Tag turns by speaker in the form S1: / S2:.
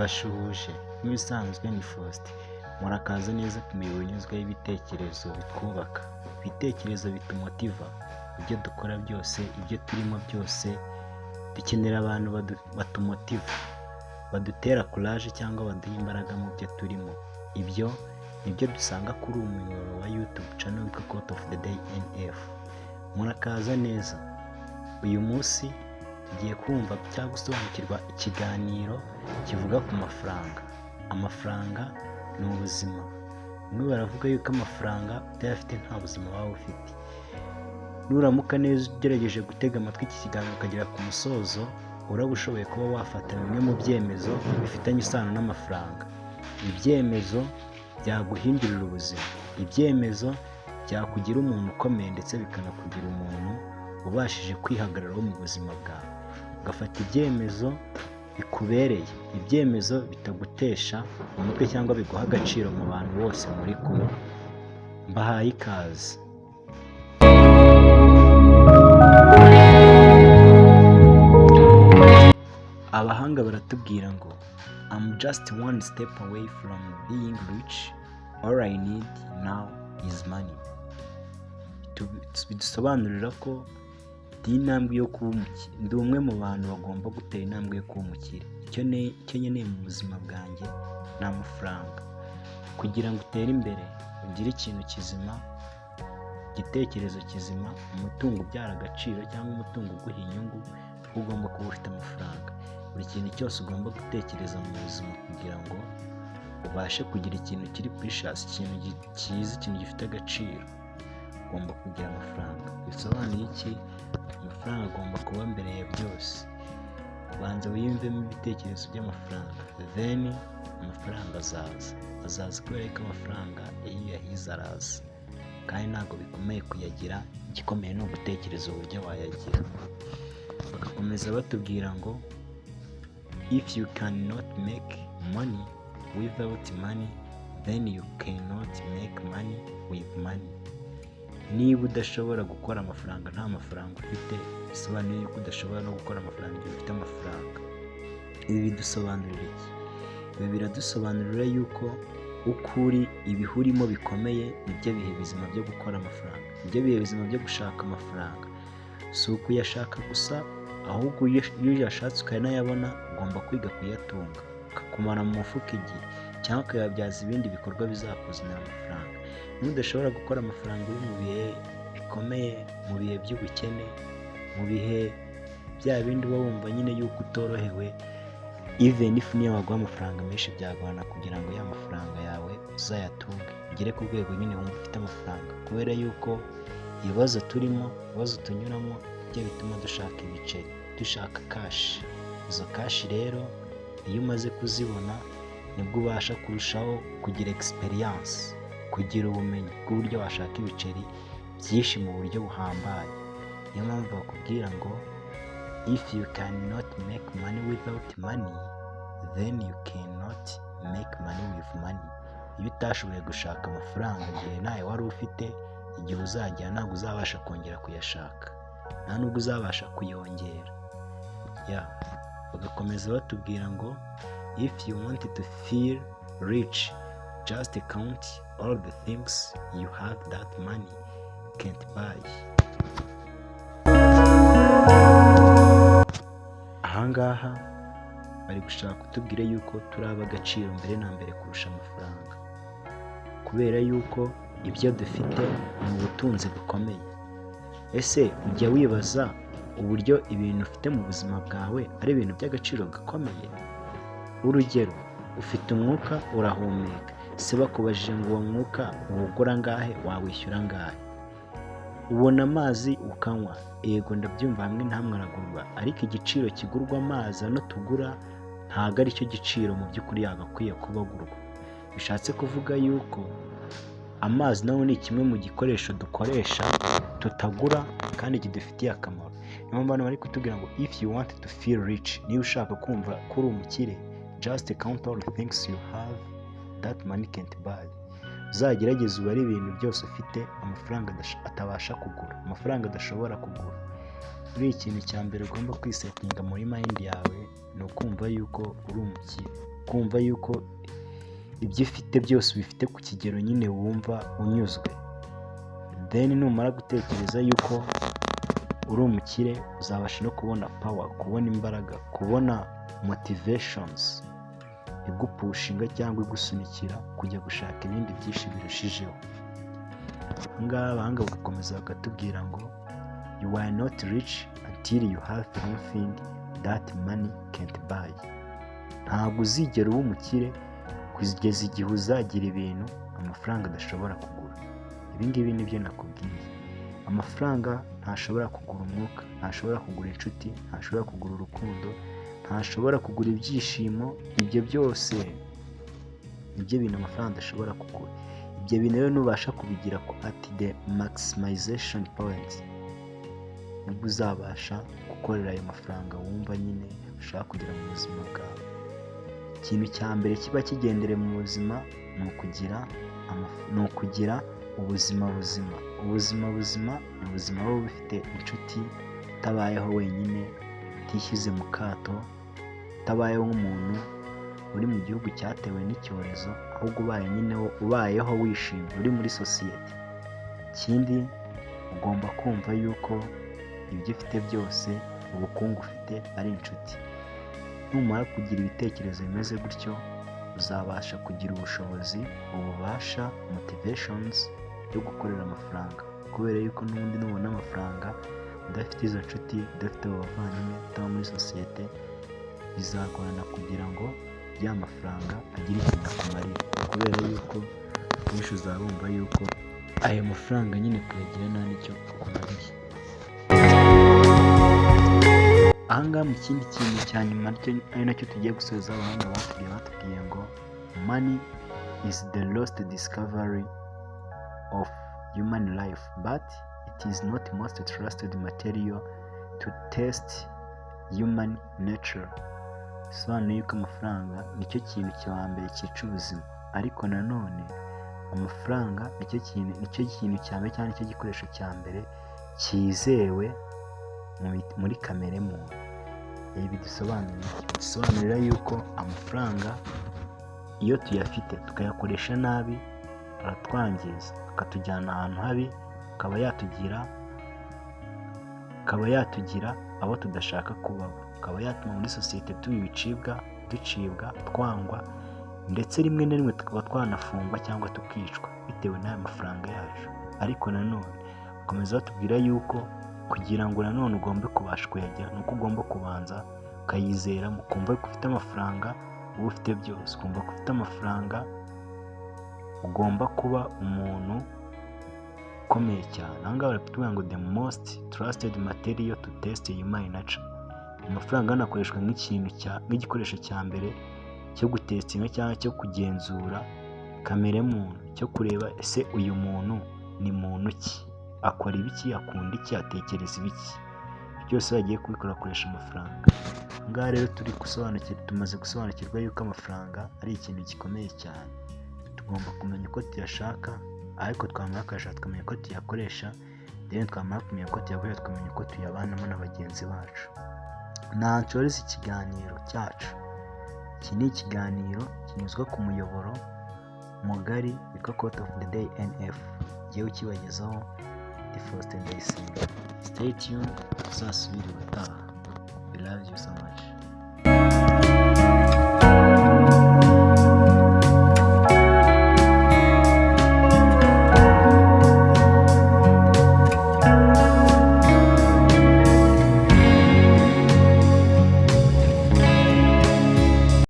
S1: Ndabashuhuje nk'ibisanzwe ni Faustin, murakaza neza ku miyoboro inyuzwaho ibitekerezo bitwubaka, ibitekerezo bitumotiva, ibyo dukora byose, ibyo turimo byose, dukenera abantu batumotiva, badutera courage cyangwa baduha imbaraga mu byo turimo. Ibyo nibyo dusanga kuri uyu muyoboro wa YouTube channel witwa Quote of the Day NF. Murakaza neza, uyu munsi tugiye kumva cyangwa gusobanukirwa ikiganiro kivuga ku mafaranga. Amafaranga ni ubuzima. Bamwe baravuga yuko amafaranga utayafite nta buzima waba ufite. Nuramuka neza ugerageje gutega amatwi iki kiganiro ukagera ku musozo, uraba ushoboye kuba wafata bimwe mu byemezo bifitanye isano n'amafaranga. Ibyemezo byaguhindurira ubuzima, ibyemezo byakugira umuntu ukomeye ndetse bikanakugira umuntu ubashije kwihagararaho mu buzima bwawe. Ugafata ibyemezo bikubereye, ibyemezo bitagutesha umutwe cyangwa biguha agaciro mu bantu bose muri kumwe. Mbahaye ikaze. Abahanga baratubwira ngo I'm just one step away from being rich, all I need now is money. Bidusobanurira ko ndi intambwe yo kuba umukire, ndi umwe mu bantu bagomba gutera intambwe yo kuba umukire. Icyo nkeneye mu buzima bwanjye ni amafaranga. Kugira ngo utere imbere, ugire ikintu kizima, igitekerezo kizima, umutungo ubyara agaciro cyangwa umutungo uguha inyungu, ugomba kuba ufite amafaranga. Buri kintu cyose ugomba gutekereza mu buzima kugira ngo ubashe kugira ikintu kiri precious, ikintu cyiza, ikintu gifite agaciro, ugomba kugira amafaranga. Bisobanuye iki? Amafaranga agomba kuba mbere ya byose. Banza wiyumvemo ibitekerezo by'amafaranga, then amafaranga azaza. Azaza kubera ko amafaranga iyo uyahize araza, kandi ntabwo bikomeye kuyagira, igikomeye ni ugutekereza uburyo wayagira. Bagakomeza batubwira ngo if you cannot make money without money, then you cannot make money with money. Niba udashobora gukora amafaranga nta mafaranga ufite, bisobanuye yuko udashobora no gukora amafaranga igihe ufite amafaranga. Ibi bidusobanurira iki? Ibi biradusobanurira yuko uko uri, ibihe urimo bikomeye nibyo bihe bizima byo gukora amafaranga, nibyo bihe bizima byo gushaka amafaranga. Si ukuyashaka gusa, ahubwo iyo uyashatse ukanayabona ugomba kwiga kuyatunga, akakumara mu mufuka igihe cyangwa ukayabyaza ibindi bikorwa bizakuzanira amafaranga. Niba udashobora gukora amafaranga uri mu bihe bikomeye, mu bihe by'ubukene, mu bihe bya bindi uba wumva nyine yuko utorohewe, even if niyo baguha amafaranga menshi byagorana kugira ngo ya mafaranga yawe uzayatunge, ugere ku rwego nyine wumva ufite amafaranga, kubera yuko ibibazo turimo, ibibazo tunyuramo nibyo bituma dushaka ibiceri, dushaka cash. Izo cash rero iyo umaze kuzibona nibwo ubasha kurushaho kugira experience, kugira ubumenyi bw'uburyo washaka ibiceri byinshi mu buryo buhambaye. Niyo mpamvu bakubwira ngo if you cannot make money without money, then you cannot make money with money. Iyo utashoboye gushaka amafaranga igihe ntayo wari ufite, igihe uzagera ntabwo uzabasha kongera kuyashaka, nta nubwo uzabasha kuyongera. Ya, bagakomeza batubwira ngo if you want to feel rich, just count all the things you have that money can't buy. Aha ngaha bari gushaka kutubwira yuko turi ab'agaciro mbere na mbere kurusha amafaranga, kubera yuko ibyo dufite ni ubutunzi bukomeye. Ese ujya wibaza uburyo ibintu ufite mu buzima bwawe ari ibintu by'agaciro gakomeye? Urugero, ufite umwuka urahumeka, ese bakubajije ngo uwo mwuka uwugura angahe, wawishyura angahe? Ubona amazi ukanywa, yego ndabyumva hamwe na hamwe aragurwa, ariko igiciro kigurwa amazi ano tugura ntabwo aricyo giciro mu by'ukuri yagakwiye kuba agurwa. Bishatse kuvuga yuko amazi nayo ni kimwe mu gikoresho dukoresha tutagura kandi kidufitiye akamaro. Niyo mpamvu hano bari kutubwira ngo if you want to feel rich, niba ushaka kumva ko uri umukire, just count all the things you have that money can't buy. Uzagerageze ubare ibintu byose ufite amafaranga atabasha kugura, amafaranga adashobora kugura. Buriya ikintu cya mbere ugomba kwisettinga muri mind yawe ni ukumva yuko uri umukire. Kumva yuko ibyo ufite byose ubifite ku kigero nyine wumva unyuzwe. Then numara gutekereza yuko uri umukire, uzabasha no kubona power, kubona imbaraga, kubona motivations igupushinga cyangwa igusunikira kujya gushaka ibindi byinshi birushijeho. Aha ngaha abahanga bagakomeza bakatubwira ngo: "You are not rich until you have something that money can't buy." Ntabwo uzigera uba umukire kugeza igihe uzagira ibintu amafaranga adashobora kugura. Ibi ngibi nibyo nakubwiye. Amafaranga ntashobora kugura umwuka, ntashobora kugura inshuti, ntashobora kugura urukundo, ntashobora kugura ibyishimo. Ibyo byose nibyo bintu amafaranga adashobora kugura. Ibyo bintu rero nubasha kubigira at the maximization point, nibwo uzabasha gukorera ayo mafaranga wumva nyine ushaka kugira mu buzima bwawe. Ikintu cya mbere kiba kigendereye mu buzima ni ukugira ubuzima buzima. Ubuzima buzima ni ubuzima buba bufite inshuti, utabayeho wenyine, utishyize mu kato, utabayeho nk'umuntu uri mu gihugu cyatewe n'icyorezo, ahubwo ubaye nyine ubayeho wishimye uri muri sosiyete. Ikindi, ugomba kumva yuko ibyo ufite byose, ubukungu ufite ari inshuti. Numara kugira ibitekerezo bimeze gutyo, uzabasha kugira ubushobozi, ububasha, motivations yo gukorera amafaranga, kubera yuko n'ubundi nubona amafaranga udafite izo nshuti, udafite abo bavandimwe, utaba muri sosiyete, bizagorana kugira ngo ya mafaranga agire ikintu akumarira, kubera yuko akenshi uzaba wumva yuko ayo mafaranga nyine kuyagira nta n'icyo akumariye. Aha ngaha mu kindi kintu cya nyuma ari nacyo tugiye gusoza, abahanga batubwiye ngo: "Money is the lost discovery of human life, but it is not most trusted material to test human nature." Bisobanuye yuko amafaranga nicyo kintu cya mbere cyica ubuzima, ariko nanone amafaranga nicyo kintu cya mbere cyangwa nicyo gikoresho cya mbere cyizewe muri kamere muntu. Ibi bidusobanurira iki? Bidusobanurira yuko amafaranga iyo tuyafite tukayakoresha nabi aratwangiza, akatujyana ahantu habi, akaba yatugira abo tudashaka kubabo, akaba yatuma muri sosiyete tuba ibicibwa, ducibwa, twangwa, ndetse rimwe na rimwe tukaba twanafungwa cyangwa tukicwa bitewe n'aya mafaranga yacu. Ariko nanone bakomeza batubwira yuko kugira ngo nanone ugombe kubasha kuyagira ni uko ugomba kubanza ukayizeramo, ukumva ko ufite amafaranga uba ufite byose, ukumva ko ufite amafaranga ugomba kuba umuntu ukomeye cyane. Aha ngaha bari kutubwira ngo: "The most trusted material to test human nature." Amafaranga hano akoreshwa nk'igikoresho cya mbere cyo gutestinga cyangwa cyo kugenzura kamere muntu, cyo kureba ese uyu muntu ni muntu ki, akora ibiki, akunda iki, atekereza ibiki. Byose iyo bagiye kubikora bakoresha amafaranga. Aha ngaha rero turi gusobanukirwa, tumaze gusobanukirwa yuko amafaranga ari ikintu gikomeye cyane. Tugomba kumenya uko tuyashaka, ariko twamara kuyashaka tukamenya uko tuyakoresha, then twamara kumenya uko tuyakoresha tukamenya uko tuyabanamo na bagenzi bacu. Nta nsoreza ikiganiro cyacu. Iki ni ikiganiro kinyuzwa ku muyoboro mugari witwa Quote of the Day NF. Njyewe ukibagezaho ni Faustin Ndayisenga. Stay tuned, tuzasubire ubutaha. We love you so much.